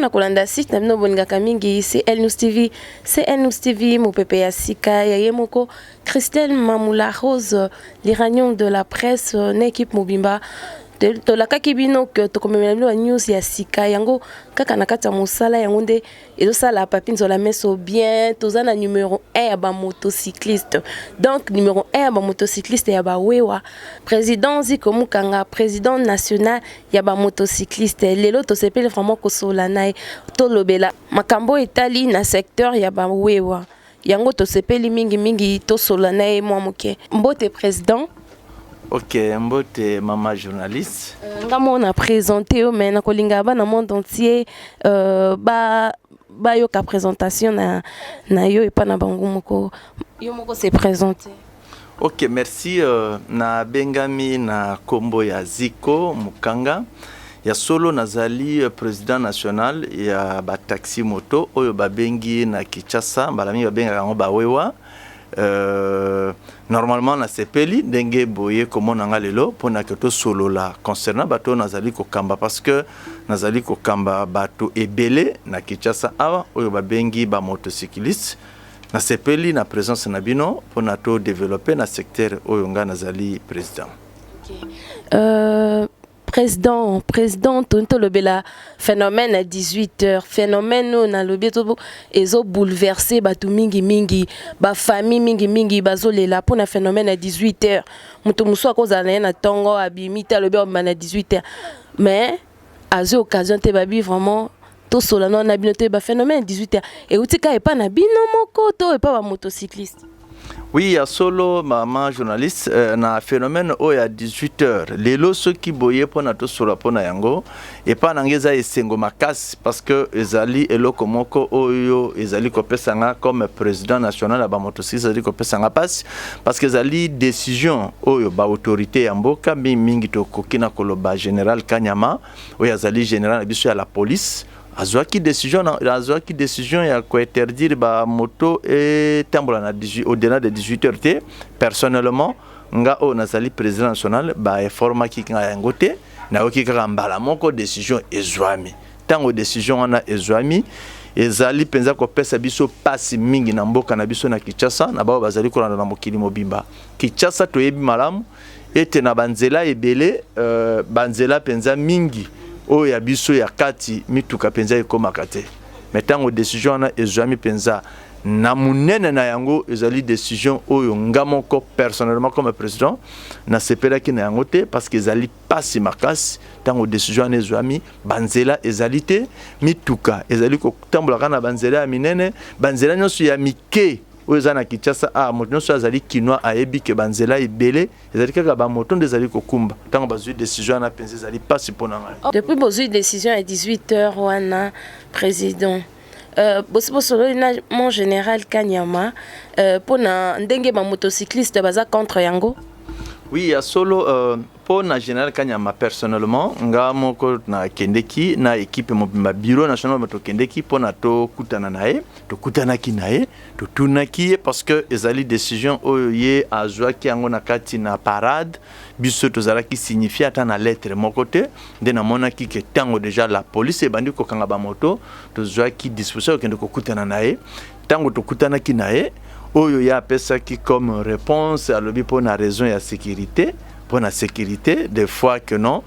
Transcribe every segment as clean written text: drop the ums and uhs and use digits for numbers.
Na kolanda site na bino bolingaka mingi CL News TV, CL News TV mopepe ya sika ya ye moko Christelle Mamula Rose, l'Iranien de la presse na équipe mobimba. Tolakaki bino ke tokomemela bino ba news ya sika yango kaka na kati ya mosala yango nde ezosala Papi Nzola Meso bien. Toza na numéro 1 ya ba motocycliste, donc numéro 1 ya ba motocycliste ya bawewa, président Ziko Mukanga, président national ya ba motocycliste. Lelo tosepeli vraiment kosola na ye, tolobela makambo etali na secteur ya bawewa. Yango tosepeli mingimingi tosola na ye mwa moke. Mbote, président. Ok, mbote, mama journaliste. Nga mo na présente yo, mais nakolinga bana monde entier ba bayoka présentation na yo epa na bango moko, yo moko se présente. Ok, merci. Nabengami na nkombo ya Ziko Mukanga. Ya solo, nazali président national ya bataxi moto oyo babengi na Kinshasa, mbala mingi babengaka yango bawewa. Normalement nasepeli ndenge boye komona nga lelo mpona ke tosolola concernant bato oyo nazali kokamba, parce que nazali kokamba bato ebele na Kinshasa awa oyo babengi bamotocycliste. Nasepeli na présence na bino mpona todévelopper na secteur oyo ngai nazali président. Okay. Président, toni tolobela phénomène à 18 heures. Phénomène oyo nalobi ezobouleverse bato mingimingi, bafamille mingimingi bazolela mpona phénomène à 18 heures. Moto mosusu akozala na ye na ntongo, abimi te, alobi abima na 18 heures, mais azwi occasion te. Babi vraiment tosola nano na bino, toyeba phénomène 18 heures euti kaka epa na bino moko to epa bamotocycliste? Oui, ya solo, mama journaliste, na phénomène oyo ya 18 heures lelo, soki boye mpona tosolola mpona yango, epai na ngai eza esengo makasi, parce que ezali eloko moko oyo ezali kopesa nga comme président national ya bamotocycliste, ezali kopesa nga mpasi, parce que ezali décision oyo baautorité ya mboka mingimingi, tokoki na koloba général Kanyama oyo azali général na biso ya la police, azwaki décision ya kointerdire bamoto etambola na 18, au-delà de 18 heures te. Personnellement, nga oyo nazali président national, bainformaki nga yango te. Nayoki kaka mbala moko décision ezwami. Ntango décision wana ezwami, ezali mpenza kopesa biso mpasi mingi na mboka na biso na Kinshasa, na bao bazali kolanda na mokili mobimba. Kinshasa, toyebi malamu ete na banzela ebele, banzela mpenza mingi oyo ya biso ya kati, mituka mpenza ekomaka te. Mais ntango décision wana ezwami mpenza na monene na yango, ezali décision oyo nga moko personnellement comme président nasepelaki na yango te, parce que ezali mpasi makasi. Ntango décision wana ezwami, banzela ezali te, mituka ezali kotambola kaka na banzela ya minene. Banzela nyonso ya mike oyo eza na Kinshasa, a moto nyonso azali kinois ayebi ke banzela ebele ezali kaka bamoto nde ezali kokumba. Ntango bazwi décision wana, mpenza ezali mpasi mpo na ngai. Depuis bozwi décision ya 18 heures wana, président, bosi bosololi na mon général Kanyama mpona ndenge bamotocycliste baza contre yango? Oui, ya solo, mpo na général Kanyama, personnellement nga moko nakendeki na équipe mobimba, bureau national, tokendeki mpo na tokutana na ye. Tokutanaki na ye, totunaki ye, parce que ezali décision oyo ye azwaki yango na kati na parade. Biso tozalaki signifié ata na lettre moko te. Nde namonaki ke ntango déjà la police ebandi kokanga bamoto, tozwaki disposition kokende kokutana na ye. Ntango tokutanaki na ye, oyo ye apesaki comme réponse, alobi mpo na raison ya sécurité, mpo na sécurité. Des fois que non,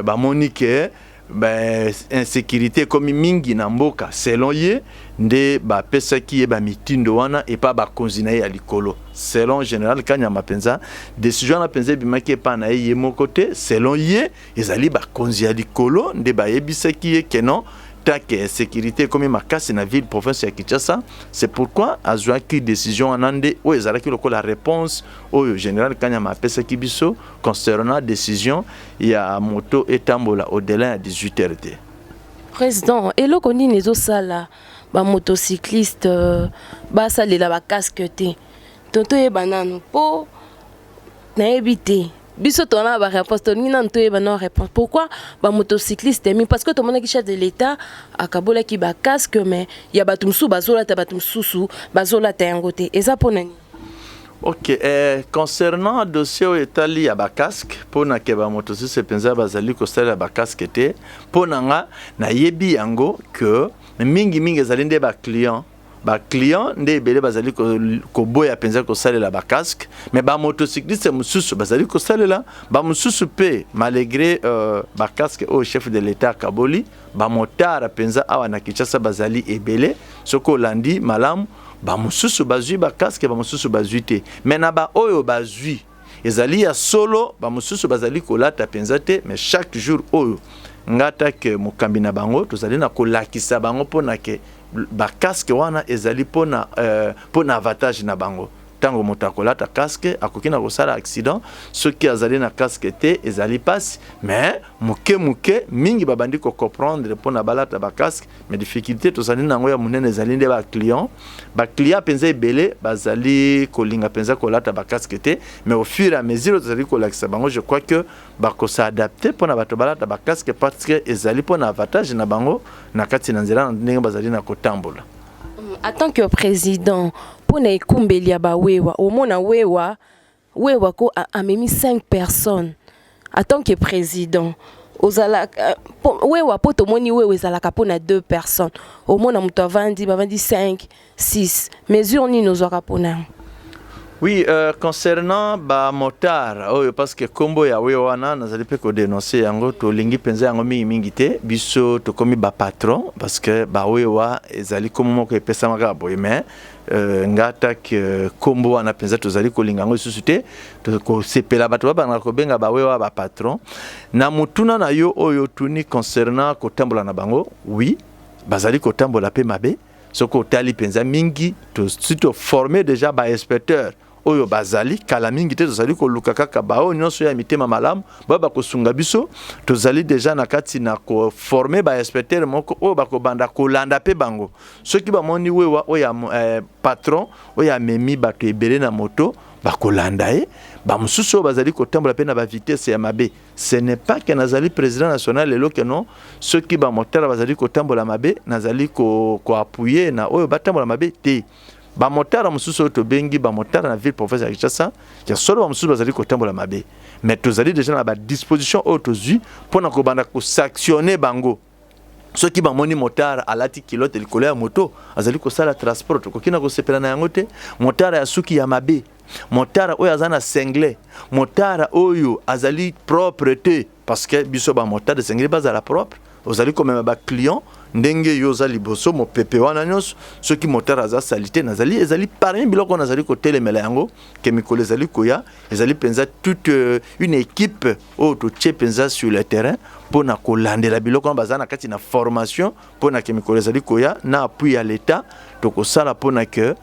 bamoni ke ben, insécurité ekomi mingi na mboka, selon ye nde bapesaki ye bamitindo wana epa bakonzi na ye ya likolo. Selon général Kanyama, mpenza décision wana mpenza ebimaki epa na ye ye moko te. Selon ye, ezali bakonzi ya likolo nde bayebisaki ye ke non, tant que insécurité ekomi makasi na ville province ya Kinshasa, c'est pourquoi azwaki décision wana. Nde oyo ezalaki lokola réponse oyo général Kanyama apesaki biso concernant décision ya moto etambola au-delà ya 18 heures te. Président, eloko nini ezosala bamotocycliste basalela bacasque te? To toyeba nanu, mpo nayebi te. Biso tona na baréponse, tolingi nanu toyeba na réponse pourquoi bamotocycliste mi, parce que tomonaki chef de l'État akabolaki bacasque, mais ya bato mosusu bazolata, bato mosusu bazolata yango te. Eza mpo na nini? Ok, concernant dossier oyo etali ya bacasque, mpona ke bamotocycliste mpenza bazali kosalela bacasque te, mpo na nga nayebi yango ke mingimingi ezali nde baclient. Baclient nde ebele bazali koboya mpenza kosalela bacasque, mais bamotocycliste mosusu bazali kosalela. Bamosusu mpe, malgré bacasque oyo chef de l'État akaboli, bamotard mpenza awa na Kinshasa bazali ebele. Soki olandi malamu, bamosusu bazwi bacasque, bamosusu bazwi te. Mais na baoyo bazwi, ezali ya solo, bamosusu bazali kolata mpenza te. Mais chaque jour oyo nga take mokambi na bango, tozali na kolakisa bango mpona ke bacasque wana ezali mpona avantage na bango. Ntango moto akolata casque, akoki na kosala accident. Soki azali na casque te, ezali mpasi. Mais moke moke mingi babandi kocomprendre mpona balata bacasque. Mais difficulté tozali na yango ya monene ezali nde baclient. Baclient mpenza ebele bazali kolinga mpenza kolata bacasque te. Mais au fur et à mesure tozali kolakisa bango, je crois que bakos'adapter mpona bato balata bacasque, parce que ezali mpona avantage na bango na kati na nzela, na ndenge bazali na kotambola. En tant que président, mpona ekumbeli ya bawewa, omona wewa, wewa ko amemi 5 personnes. En tant que président, ozalaka wewa, mpo tomoni wewa ezalaka mpona 2 personnes, omona moto avandi, bavandi 5, 6. Mesure nini ozwaka mpona yango? Oui, concernant bamotard oyo, parce que nkombo ya wewa wana nazali mpe kodénoncer yango, tolingi mpenza yango mingimingi te. Biso tokomi bapatron, parce que bawewa ezali nkombo moko epesamaka boye. Mais nga taki nkombo wana mpenza tozali kolinga yango lisusu te. Kosepela bato babandaka kobenga bawewa bapatron. Na motuna na yo oyo otuni concernant kotambola na bango, oui, bazali kotambola mpe mabe. Soki otali mpenza mingi, si toforme déjà bainspecteur oyo bazali kala mingi te, tozali koluka kaka baoyo nyonso ya mitema malamu baoyo bakosunga biso. Tozali déjà na kati na koformer bainspecteur moko oyo bakobanda kolanda mpe bango. Soki bamoni wewa oyo patron oyo amemi bato ebele na moto, bakolanda ye. Bamosusu oyo bazali kotambola mpe na bavitesse ya mabe, ce n'est pas ke nazali président national lelo ke non, soki bamotard bazali kotambola mabe, nazali koappuyer ko na oyo batambola mabe te. Bamotard mosusu oyo tobengi bamotard na ville province ya Kinshasa, ya solo, bamosusu bazali kotambola mabe, mais tozali déjà na badisposition oyo tozwi mpona kobanda kosanctionner bango. Soki bamoni motard alati culotte likolo ya moto, azali kosala transport, tokoki na kosepela na yango te. Motard ya suki ya mabe, motard oyo aza na singlet, motard oyo azali propre te, parce que biso bamotard esengeli bazala propre. Ozali komema baclient, ndenge yo oza liboso, mopepe wana nyonso, soki motard aza sali te, nazali ezali parmi biloko nazali kotelemela yango. Ke mikolo ezali koya, ezali mpenza toute une équipe oyo totie mpenza sur le terrain mpona kolandela biloko wana. Baza na kati na formation mpona ke mikolo ezali koya, na appui ya l'État, tokosala mpona ke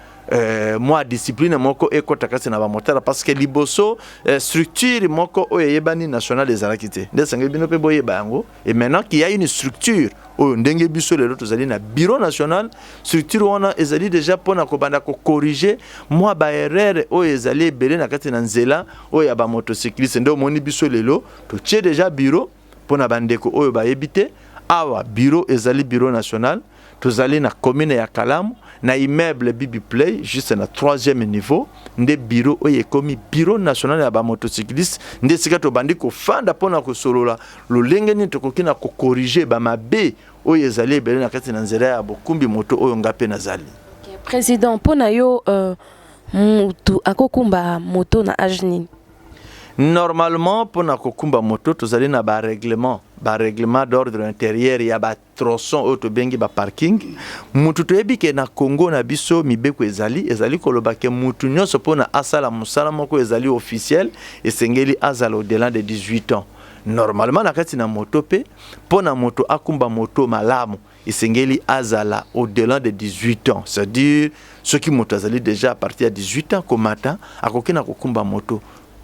mwa discipline moko ekɔta kati na bamotard, parce que liboso structure moko oyo eyebani national ezalaki te. Nde esengeli bino mpe boyeba yango. Et maintenant qu'il y a une structure oyo ndenge biso lelo tozali na bureau national, structure wana ezali déjà mpona kobanda kocorriger mwa baerreur oyo ezali ebele na kati na nzela oyo ya bamotocycliste. Nde omoni biso lelo totie déjà bureau. Mpona bandeko oyo bayebi te, awa bureau ezali bureau national, tozali na commune ya Kalamu, na immeuble Bibi Play, juste na troisième niveau, nde bureau oyo ekomi bureau national ya bamotocycliste. Nde esika tobandi kofanda mpona kosolola lolenge nini tokoki na kocorriger bamabe oyo ezali ebele na kati na nzela ya bokumbi moto oyo nga mpe nazali. Okay. Président, mpo na yo, mutu akokumba moto na age nini? Normalement, mpona kokumba moto, tozali na barèglement, barèglement d'ordre intérieur ya batronçon oyo tobengi baparking. Mutu, toyebi ke na Congo na biso mibeko ezali koloba ke mutu nyonso, mpona asala mosala moko ezali officiel, esengeli azala au-delà de 18 ans. Normalement, na kati na moto mpe, mpona moto akumba moto malamu, esengeli azala au-delà de 18 ans, c'est-à-dire soki moto azali déjà à partir ya 18 ans komata, akoki na kokumba moto.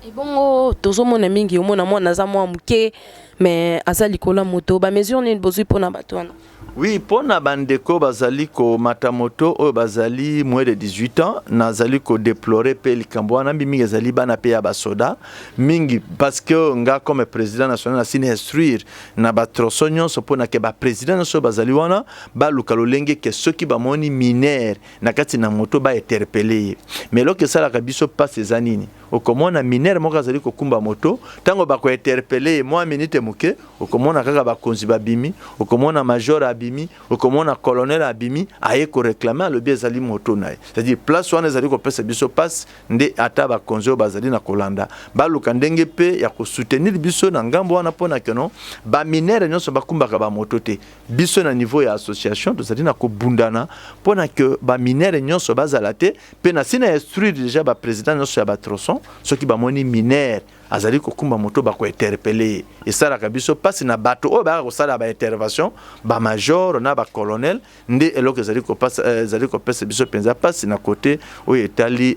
Ebongo tozomona mingi, omona mwana aza mwa moke mais aza likolo ya moto. Bamesure nini bozwi mpona bato wana? Oui, mpona bandeko bazali komata moto oyo bazali moins de 18 ans, nazali kodéplorer mpe likambo wana. Mingi ezali bana mpe ya basoda mingi, parce que nga comme président national nasini instruire na batronçon nyonso mpona ke baprésident nyonso oyo bazali wana baluka lolenge ke soki bamoni mineur na kati na moto, bainterpeller ye. Mais eloko esalaka biso mpasi eza nini? Okomona mineur moko azali kokumba moto, ntango bakointerpeller ye mwa minute moke, okomona kaka bakonzi babimi, okomona major abimi, okomona colonel abimi, aye koréclamer, alobi ezali moto na ye. C'est-à-dire place wana ezali kopesa biso mpasi. Nde ata bakonzi oyo bazali na kolanda baluka ndenge mpe ya kosoutenir biso na ngambo wana, mpona keno bamineur nyonso bakumbaka bamoto te. Biso na niveau ya association tozali na kobundana mpona ke bamineur nyonso bazala te. Mpe na ntina instruire déjà baprésident nyonso ya batronçon, soki bamoni mineur azali kokumba moto, bakointerpeller ye. Esalaka biso mpasi na bato oyo bayaka kosala baintervention, bamajor na bacolonel. Nde eloko ezali kopesa biso mpenza mpasi na côté oyo etali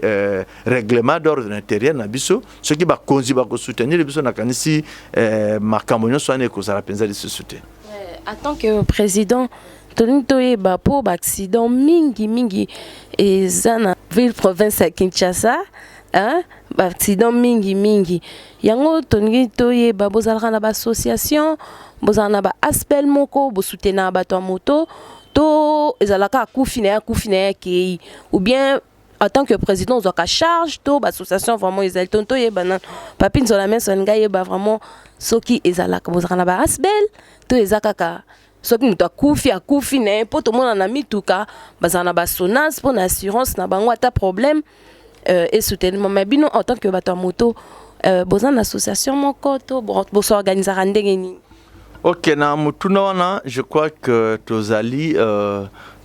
règlement d'ordre intérieur na biso. Soki bakonzi bakosoutenir biso, nakanisi makambo nyonso wana ekozala mpenza lisusu te. En tant que président, tolingi toyeba mpo baaccident mingi mingi eza na ville province ya Kinshasa, hein? Baaccident mingi mingi yango, tolingi toyeba, bozalaka na baassociation, bozala na baASBL moko bosoutenaka bato ya moto, to ezalaka akufi na ye, akufi na ye, akei, ou bien en tant que président ozwaka charge, to baassociation vraiment ezali? To toyeba nano, Papi Nzola Meso alingi ayeba vraiment soki ezalaka, bozalaka na baASBL, to eza kaka soki moto akufi, akufi na ye. Mpo tomona na mituka bazala na baSONAS mpo na assurance na bango, ata problème esoutenir. Mais bino en tant que bato ya moto, boza na association moko to bosorganisaka ndenge nini? Ok, na motuna wana, je crois que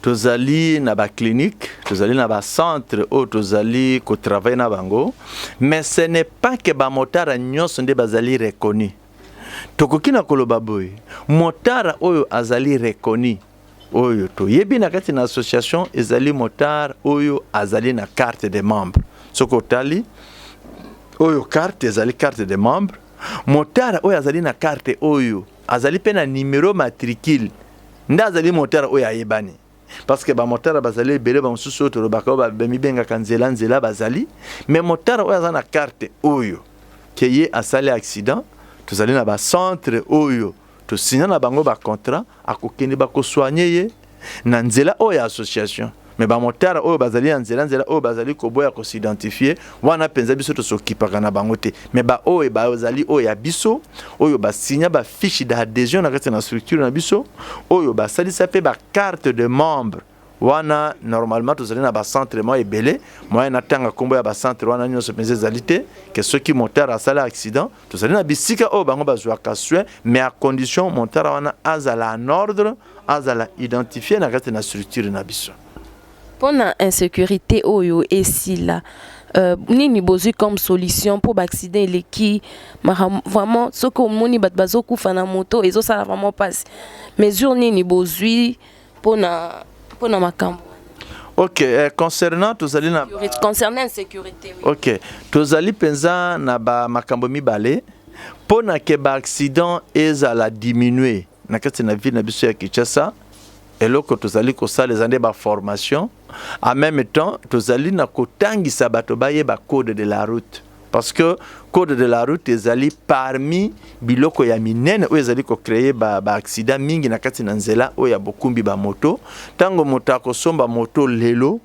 tozali na baclinique, tozali na bacentre oyo tozali kotravailler na bango, mais ce n'est pas que bamotard nyonso nde bazali reconnu. Tokoki na koloba boye: motard oyo azali reconnu, oyo toyebi na kati na association, ezali motard oyo azali na carte de membre. Soki otali oyo carte, ezali carte de membre. Motard oyo azali na carte oyo azali mpe na numéro matricule nde azali motard oyo ayebani, parce que bamotard bazali ebele. Bamosusu oyo tolobaka oyo bamibengaka nzela nzela bazali, mais motard oyo aza na carte oyo ke ye asali accident, tozali na bacentre oyo tosinya na bango bacontrat, akokende, bakosoigner ye na nzela oyo ya association. Mais bamotard oyo bazali na nzela nzela, oyo bazali koboya kosidentifier, wana mpenza biso tosokipaka na bango te. Mais baoyo bazali oyo ya biso, oyo basinya bafiche d'adhésion na kati na structure na biso, oyo basalisa mpe bacarte de membre wana, normalement tozali na bacentre mwa ebele. Moyen natanga nkombo ya bacentre wana nyonso mpenza ezali te. Ke soki motard asali accident, tozali na bisika oyo bango bazwaka soin, mais à condition motard wana azala en ordre, azala identifié na kati na structure na biso. Mpona insécurité oyo esila, nini bozwi comme solution mpo baaccident eleki vraiment? Soki omoni bato bazokufa na moto, ezosala vraiment mpasi. Mesure nini bozwi mpona makambo? Ok, concernant tozali na Concernant insécurité, oui. Ok, tozali mpenza na bamakambo mibale mpo na ke baaccident ezala diminue na kati na ville na biso ya Kinshasa. Eloko tozali kosala eza nde baformation. En même temps tozali na kotangisa bato bayeba code de la route, parce que code de la route ezali parmi biloko ya minene oyo ezali kocréer baaccident ba mingi na kati na nzela oyo ya bokumbi bamoto. Ntango moto akosomba moto lelo,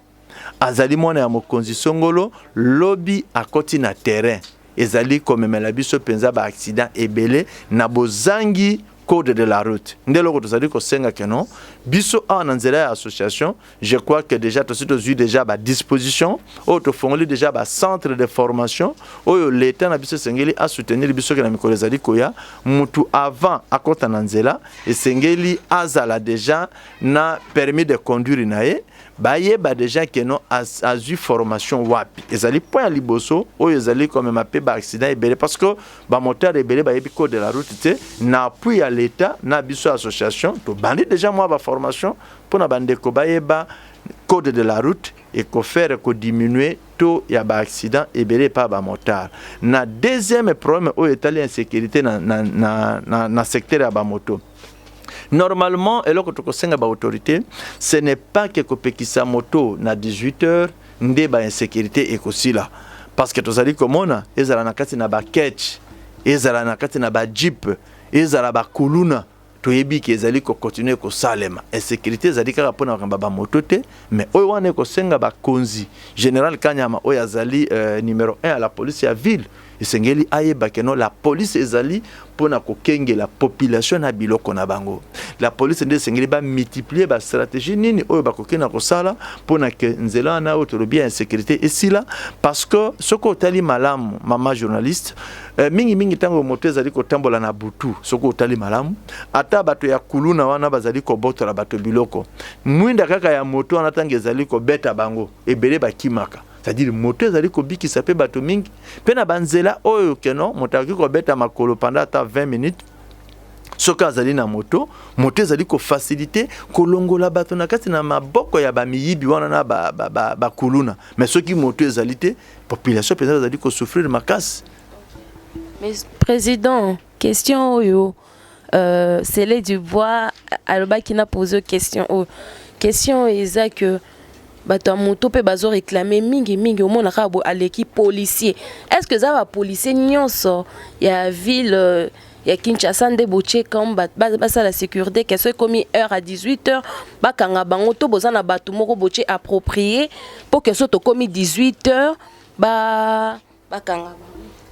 azali mwana ya mokonzi songolo, lobi akoti na terrain, ezali komemela biso mpenza baaccident ebele na bozangi code de la route. Nde eloko tozali kosenga keno biso awa na nzela ya association, je crois que déjà tosi tozwi déjà badisposition oyo tofongoli déjà bacentre de formation oyo l'État na biso esengeli asoutenir biso ke na mikolo ezali koya, mutu avant akɔta na nzela esengeli azala déjà na permis de conduire na ye, bayeba déjà keno azwi formation wapi. Ezali point ya liboso oyo ezali komema mpe baaccident ebele, parce que bamotard ebele bayebi code de la route te. Na appui ya l'État na biso association tobandi déjà mwa baformation mpona bandeko bayeba code de la route, ekofaire kodiminuer taux ya baaccident ebele epa bamotard. Na deuxième problème oyo etali insécurité na secteur ya bamoto, normalement eloko tokosenga baautorité, ce n'est pas ke kopekisa moto na 18 heures nde bainsécurité ekosila, parce que tozali komona, ezala na kati na baketch, ezala na kati na bajeep, ezala bakuluna, toyebi ke ezali kocontinuer kosalema. Insécurité ezali kaka mpona makambo ya bamoto te, mais oyo wana ekosenga bakonzi, général Kanyama oyo azali numéro 1 ya la police ya ville, esengeli ayeba ke non, la police ezali mpona kokengela population na biloko na bango. La police nde esengeli bamultiplier bastratégie nini oyo bakoki na kosala mpona ke nzela wana oyo tolobi ya insécurité esila, parce que soki otali malamu, mama journaliste, mingimingi ntango moto ezali kotambola na butu, soki otali malamu, ata bato ya kuluna wana bazali kobotola bato biloko, mwinda kaka ya moto wana, ntango ezali kobeta bango, ebele bakimaka. C'est-à-dire moto ezali kobikisa mpe bato mingi mpe na banzela oyo keno moto akoki kobeta makolo pendant ata 20 minutes. Soki azali na moto, moto ezali kofaciliter kolongola bato na kati na maboko ya bamiyibi wana na bakuluna. Mais soki moto ezali te, population mpenza bazali kosouffrir makasi. Mais président, question oyo, Célé Dubois alobaki na pose question oyo. Question eza que bato ya moto mpe bazoréclamer mingimingi, omona kaka boye aleki policier. Est ce que eza bapolicier nyonso ya ville ya Kinshasa nde botie comme basala sécurité, ke so ekomi heure à 18 heures bakanga bango, to boza na bato moko botie approprié mpo ke so tokomi 18 heures bakanga bango?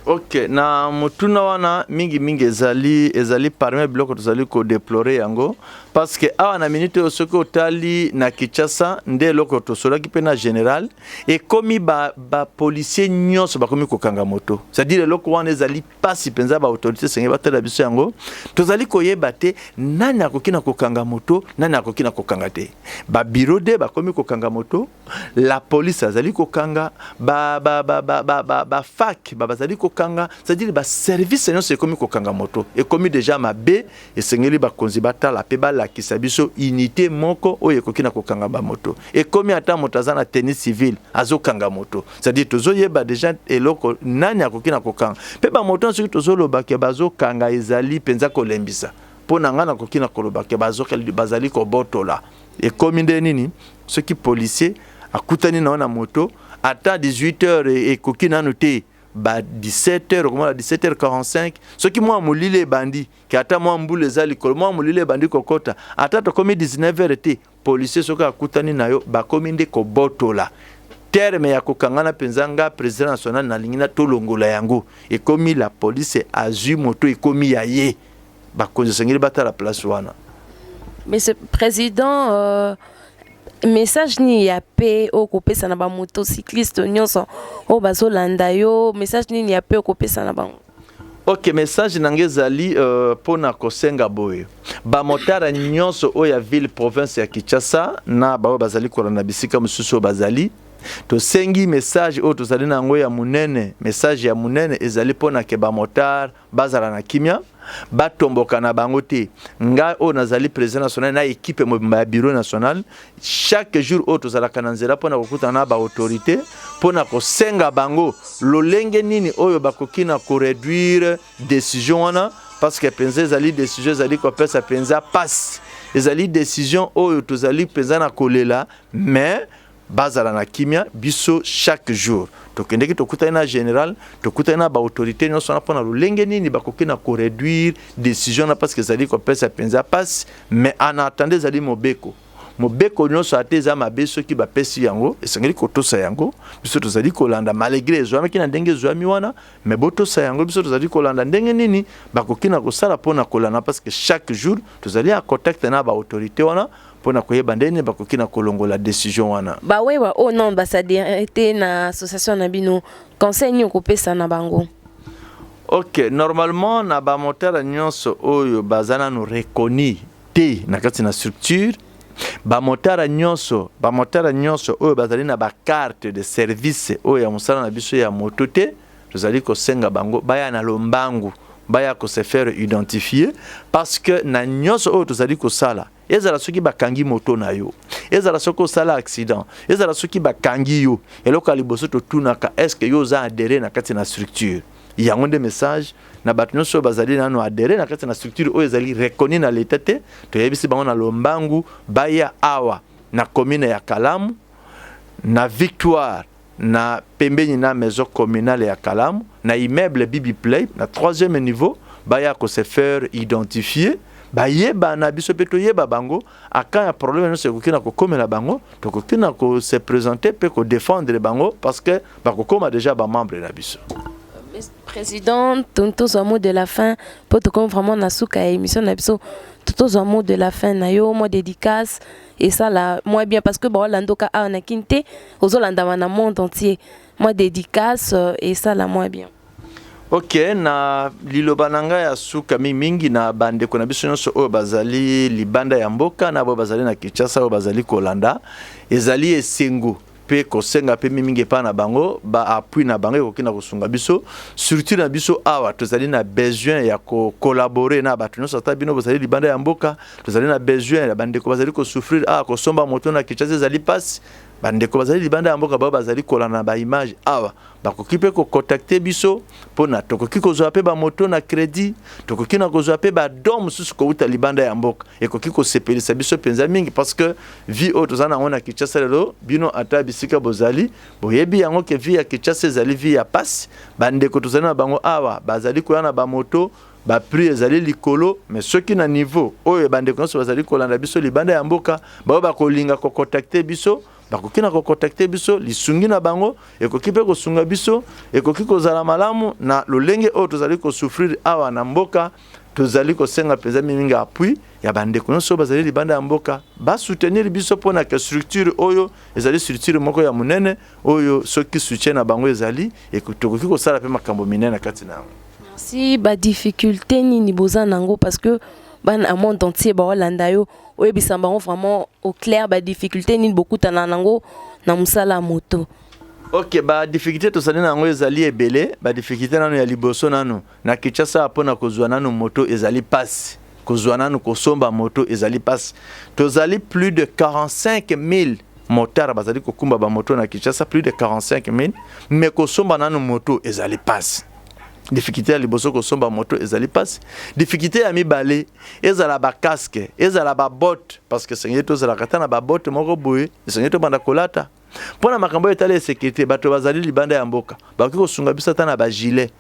Ok, na motuna wana, mingimingi ezali parmi biloko tozali kodéplorer yango, parce que awa na minute oyo, soki otali na Kinshasa, nde eloko tosolaki mpe na général, ekomi bapolicier ba nyonso bakomi kokanga moto. C'est-à-dire eloko wana ezali mpasi mpenza. Baautorité esengeli batala biso yango. Tozali koyeba te nani akoki na kokanga moto, nani akoki na kokanga te. Babureau de bakomi kokanga moto, la police azali kokanga, bafac ba, ba, ba, ba, ba, bazali kokanga, c'est-à-dire baservice nyonso ekomi kokanga moto. Ekomi déjà mabe. Esengeli bakonzi batala mpe balakisa biso unité moko oyo ekoki na kokanga bamoto. Ekomi ata moto aza na tenue civile azokanga moto. C'est-à-dire tozoyeba déjà eloko nani akoki na kokanga mpe bamoto. Soki tozolobake bazokanga, ezali mpenza kolembisa. Mpo na ngai, nakoki na koloba ke bazali kobotola. Ekomi nde nini? Soki policier akutani na yo na moto, ata 18 heures ekoki nanu te, ba 17 heures, okomona 17 heures 45, soki mwa molili ebandi, ke ata mwa mbula eza likolo, mwa molili ebandi kokota, ata tokomi 19 heures te, policier soki akutani na yo, bakomi nde kobotola. Terme ya kokangana mpenza, nga président national nalingi na tolongola yango. Ekomi la police azwi moto, ekomi ya ye. Bakonzi esengeli batala place wana. Monsieur président, message nini ya pe oyo kopesa na bamotocycliste nyonso oyo bazolanda yo? Message nini ya pe okopesa na bango? Ok, message na ngai ezali mpona kosenga boye: bamotard nyonso oyo ya ville province ya Kinshasa na baoyo bazali kolanda bisika mosusu oyo bazali, tosengi message oyo tozali na yango ya monene. Message ya monene ezali mpona ke bamotard bazala na kimia, batomboka na bango te. Ngai oyo nazali président national na équipe mobimba ya bureau national, chaque jour oyo tozalaka na nzela mpona kokutana na baautorité, mpona kosenga bango lolenge nini oyo bakoki na koréduire décision wana, parce que mpenza ezali décision ezali kopesa mpenza pasi, ezali décision oyo tozali mpenza na kolela. Mais bazala na kimia. Biso chaque jour tokendeki, tokutani na général, tokutani na baautorité nyonso wana mpona lolenge nini bakoki na koréduire décision na, parce que ezali kopesa mpenza pasi. Mais en attendant, ezali mobeko. Mobeko nyonso, ate eza mabe, soki bapesi yango, esengeli kotosa yango. Biso tozali kolanda, malgré ezwamaki na ndenge ezwami wana, mais botosa yango. Biso tozali kolanda ndenge nini bakoki na kosala mpona kolanda, parce que chaque jour tozali ya contact na baautorité wana mpona koyeba ndenge nini bakoki na kolongola décision wana. Bawewa oyo non baadhérer te na association na bino, conseil nini okopesa na bango? Ok, normalement na bamotard nyonso oyo baza nanu reconnu te na kati na structure, bamotard nyonso oyo bazali na bacarte de service oyo ya mosala na biso ya moto te, tozali kosenga bango baya na lombangu. Baya kose faire identifier, parce que na nyonso oyo tozali kosala, ezala soki bakangi moto na yo, ezala soki osala accident, ezala soki bakangi yo, eloko ya liboso totunaka: est ce que yo oza adhéré na kati na structure? Yango nde message na bato nyonso oyo bazali nano adhéré na kati na structure oyo ezali reconnu na leta te. Toyebisi bango na lombangu baya awa na commune ya Kalamu, na Victoire, na pembeni na maison communale ya Kalamu, na immeuble Bibi Play, na troisième niveau. Baya kose faire identifier, bayeba na biso mpe toyeba bango. Aka ya problème nyonso ekoki na kokomela bango, tokoki na kose présenter mpe kodéfendre bango, parce que bakokóma déjà bamembre na biso. Président, tozwa mot de la fin mpo tokomi vraiment na suka ya émission na biso. Tozwa mot de la fin na yo, mwa dédicace esala mwa bien, parce que baolandoka awa na Kini te, ozolandama na monde entier. Mwa dédicace esala mwa bien. Ok, na liloba na ngai ya suka mingi na bandeko na biso nyonso oyo bazali libanda ya mboka na oyo bazali na Kinshasa, oyo bazali kolanda, ezali esengo mpe kosenga mpe mingi epai na bango baappui na bango ekoki na kosunga biso, surtout na biso awa tozali na besoin ya kocollaborer na bato nyonso. Ata bino bozali libanda ya mboka, tozali na besoin ya bandeko bazali kosouffrir awa. Kosomba moto na Kinshasa ezali mpasi. Bandeko bazali libanda ya mboka, bao bazali kolanda na baimage awa, bakoki mpe kocontacter biso mpona tokoki kozwa mpe bamoto na crédit, tokoki na kozwa mpe badon mosusu kowuta libanda ya mboka. Ekoki kosepelisa biso mpenza mingi, parce que vie oyo toza nango na Kinshasa lelo, bino ata bisika bozali boyebi yango ke vie ya Kinshasa ezali vie ya pasi. Bandeko tozali na bango awa bazali koya na bamoto, baprix ezali likolo. Mais soki na niveau oyo bandeko nyonso bazali kolanda biso libanda ya mboka, bao bakolinga kocontacter biso, bakoki na kocontacter biso. Lisungi na bango ekoki mpe kosunga biso, ekoki kozala malamu na lolenge oyo tozali kosouffrir awa na mboka. Tozali kosenga mpenza mingi appui ya bandeko nyonso oyo bazali libanda ya mboka, basoutenir biso mpona ke structure oyo ezali structure moko ya monene oyo soki soutien na bango ezali, tokoki kosala mpe makambo minene kati na yango. Merci. Badifficulté nini boza nango? Parce que bana monde entier baolanda yo, oyebisa bango vraiment au clair badifficulté nini bokutana nango na mosala ya moto. Ok, badifficulté tozali na yango ezali ebele. Badifficulté nano ya liboso, nano na Kinshasa, mpona kozwa nano moto ezali mpasi. Kozwa nano, kosomba moto ezali mpasi. Tozali plus de 45 000 motard bazali kokumba bamoto na Kinshasa, plus de 45 000, mais kosomba nano moto ezali mpasi. Difficulté ya liboso, kosomba moto ezali mpasi. Difficulté ya mibale, ezala bacasque, ezala babotte, parce que esengeli tozalaka ata na babotte moko boye, esengeli tobanda kolata mpo na makambo oyo etali insécurité. Bato bazali libanda ya mboka bakoki kosunga biso ata na bagilet,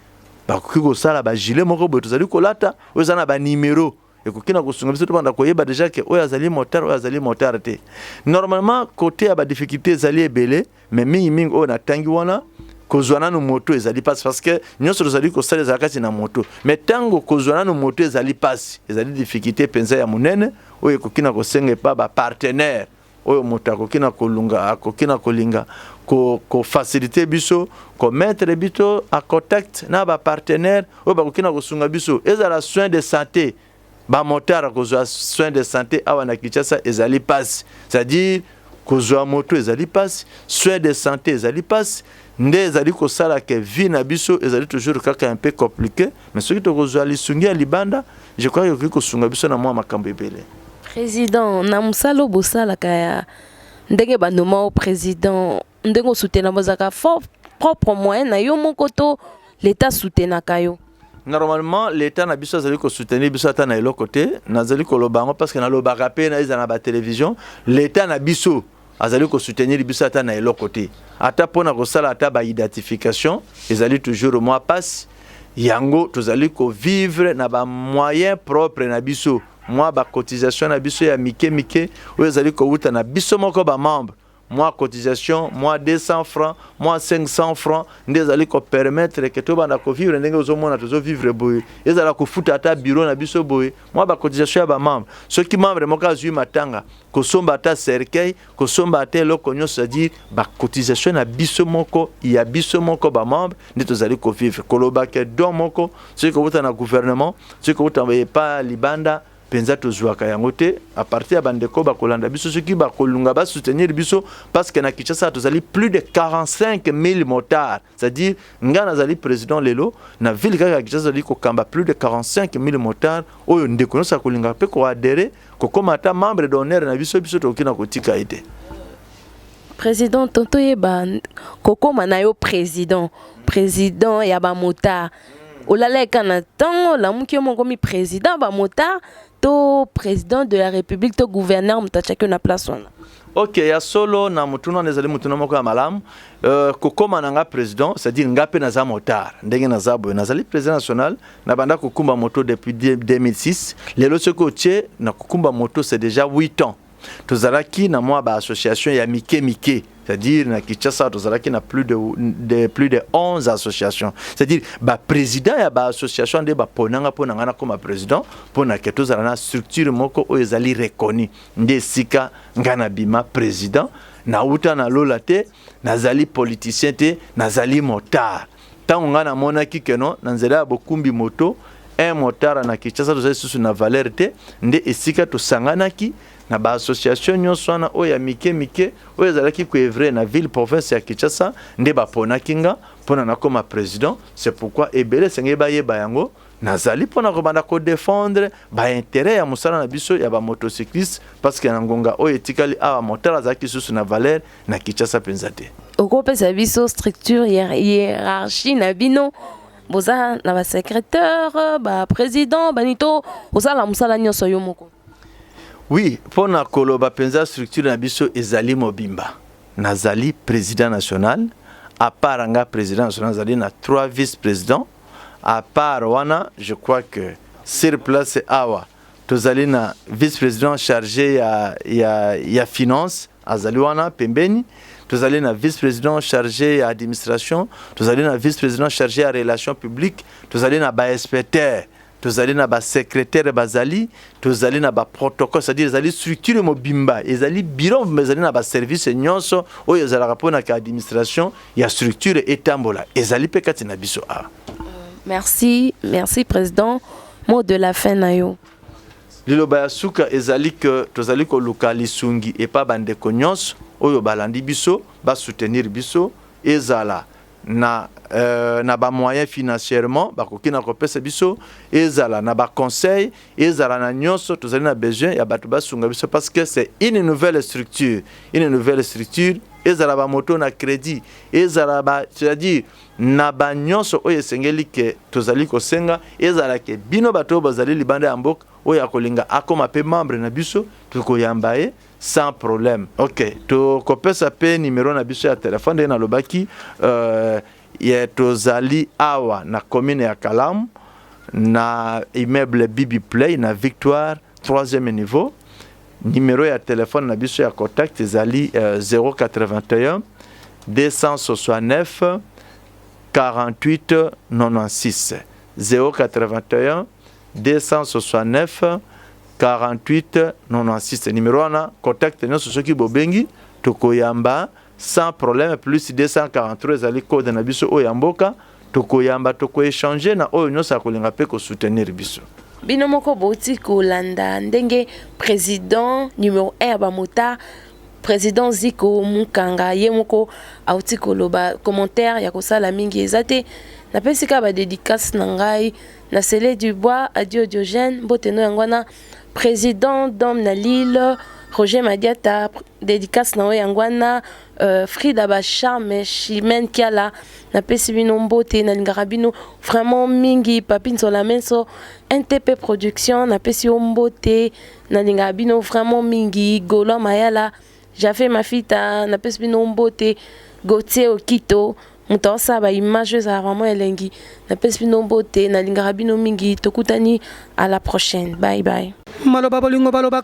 bakoki kosala bagilet moko boye tozali kolata, oyo eza na banimero, ekoki na kosunga biso tobanda koyeba déjà ke oyo azali motard, oyo azali motard te. Normalement, côté ya badifficulté ezali ebele, mais mingimingi oyo natangi wana. Kozwa nanu moto ezali mpasi, parce que nyonso tozali kosala ezala kati na moto. Mais ntango kozwa nanu moto ezali mpasi, ezali difficulté mpenza ya monene oyo ekoki na kosenga epa bapartenaire oyo moto akoki na kolunga, akoki na kolinga kofaciliter biso, komettre biso en contact na bapartenaire oyo bakoki na kosunga biso. Ezala soin de santé, bamotard kozwa soin de santé awa na Kinshasa ezali mpasi. C'est-à-dire kozwa moto ezali mpasi, soin de santé ezali mpasi. Nde ezali kosala ke vie na biso ezali toujours kaka un peu compliqué. Mais soki tokozwa lisungi ya libanda, je crois ekoki kosunga biso na mwa makambo ebele. Président, na mosala oyo bosalaka, ya ndenge banoma o président, ndenge osoutenir, bozalaka fort propre moyen na yo moko to l'état soutenaka yo? Normalement, l'état na biso azali kosoutenir biso ata na eloko te. Nazali koloba yango parce que nalobaka mpe na ezala na batélévision. L'état na biso azali kosoutenir biso ata na eloko te, ata mpona kosala ata baidentification ezali toujours mwa pasi. Yango tozali kovivre na bamoyen propre na biso, mwa bacotisation na biso ya mike mike oyo ezali kowuta na biso moko bamembre, mwa cotisation, mwa 200 francs, mwa 500 francs, nde ezali kopermettre ke tobanda kovivre ndenge ozomona tozovivre boye. Ezala kofuta ata bureau na biso boye, mwa bacotisation ya bamembre, soki membre moko azwi matanga, kosomba ata cercueil, kosomba ata eloko nyonso, c'est-à-dire bacotisation na biso moko, ya biso moko bamembre, nde tozali kovivre. Koloba ke don moko soki kowuta na gouvernement, soki kowuta epa libanda. Mpenza tozwaka yango te. À partir ya bandeko bakolanda biso, soki bakolunga basoutenir biso, parce que na Kinshasa tozali plus de 45 000 motards. C'est-à-dire nga nazali président lelo na ville kaka ya Kinshasa, tozali kokamba plus de 45 000 motards. Oyo ndeko nyonso akolinga mpe koadhérer, kokóma ata membre d'honneur na biso, biso tokoki na kotika ye te. Président, toyeba kokóma na yo président ya bamotard, olalaka na ntongo, olamuki, yo moko mi président bamotard, to président de la République to gouverneur moto atiaki yo na place wana? Ok, ya solo na motuna wana, ezali motuna moko ya malamu. Kokóma na nga président, c'est-à-dire nga mpe naza motard. Ndenge naza boye, nazali président national, nabanda kokumba moto depuis 2006. Lelo soki otie na kokumba moto, c'est déjà 8 ans. Tozalaki na mwa baassociation ya mike mike, c'est-à-dire na Kinshasa tozalaki na plus de 11 associations. C'est-à-dire baprésident ya baassociation nde baponanga mpo na ngai nakóma président, mpo na ke tozala na structure moko oyo ezali reconnu. Nde esika ngai nabima président. Nauta na lola te, nazali politicien te, nazali motard. Ntango ngai namonaki ke non, na nzela ya bokumbi moto, un motard na Kinshasa tozali susu na valeur te, nde esika tosanganaki na baassociation nyonso wana oyo ya mike mike oyo ezalaki koœuvrer na ville province ya Kinshasa, nde baponaki nga mpona nakóma président. C'est pourquoi ebele esengeli bayeba yango, nazali mpona kobanda kodéfendre baintérêt ya mosala na biso ya bamotocycliste, parce que na ngonga oyo etikali awa, motard azalaki susu na valeur na Kinshasa mpenza te. Okopesa biso structure, hiérarchie na bino? Boza na basecrétaire, baprésident, bani, to osala mosala nyonso yo moko? Oui, mpona koloba mpenza, structure na biso ezali mobimba. Nazali président national. À part nga président national, nazali na trois vice présidents. À part wana, je crois que sur place awa tozali na vice-président chargé ya finance, azali wana pembeni. Tozali na vice-président chargé ya administration, tozali na vice-président chargé ya relation publique, tozali na bainspecteur, tozali na basecrétaire, bazali, tozali na baprotocole. C'est-à-dire ezali structure mobimba, ezali bureau mobimba, ezali na baservice nyonso oyo ezalaka mpona ka administration ya structure etambola, ezali mpe kati na biso awa. Merci, merci président. Mot de la fin na yo? Liloba ya suka ezali ke tozali koluka lisungi epa bandeko nyonso oyo balandi biso, basoutenir biso, ezala na bamoyen financièrement bakoki na kopesa biso, ezala na baconseil, ezala na nyonso. Tozali na besoin ya bato basunga biso, parce que c'est une nouvelle structure, une nouvelle structure. Ezala bamoto na crédit, ezala ba, c'est-à-dire na banyonso oyo esengeli ke tozali kosenga, ezala ke bino bato oyo bazali libanda ya mboka, oyo akolinga akóma mpe membre na biso, tokoyamba ye sans problème. Ok, tokopesa mpe nimero na biso ya telefone. Ndenge nalobaki, ye tozali awa na commune ya Kalamu, na immeuble Bibi Play, na Victoire, troisième niveau. Numéro ya telefone na biso ya contact ezali 081 269 48 96, 081 269 48 96. Numéro wana, contact nyonso, soki bobengi, tokoyamba sans problème. Plus 243 ezali code na biso oyo ya mboka. Tokoyamba, tokoéchanger na oyo nyonso akolinga mpe kosoutenir biso. Bino moko bouti kolanda ndenge président numéro 1 ya bamotard, président Ziko Mukanga, ye moko auti koloba. Commentaire ya kosala mingi eza te. Napesi kaka badédicace na ngai na Sele du Bois, Adio Diogène, mbote no yango wana. Président d'homme na Lille, Roger Madiata, dédicace na oyo yango wana. Frida Bacharme, Chimene Kiala, napesi bino mbote, nalingaka bino vraiment mingi. Papi Nzola Menso, NTP Production, napesi yo mbote, nalingaka bino vraiment mingi. Golo Mayala, Jafe Mafita, napesi bino mbote. Gautier Okito, moto aosala baimage oyo ezala vraiment elengi, napesi bino mbote, nalingaka bino mingi. Tokutani à la prochaine, bye bye. Maloba bolingo baloba.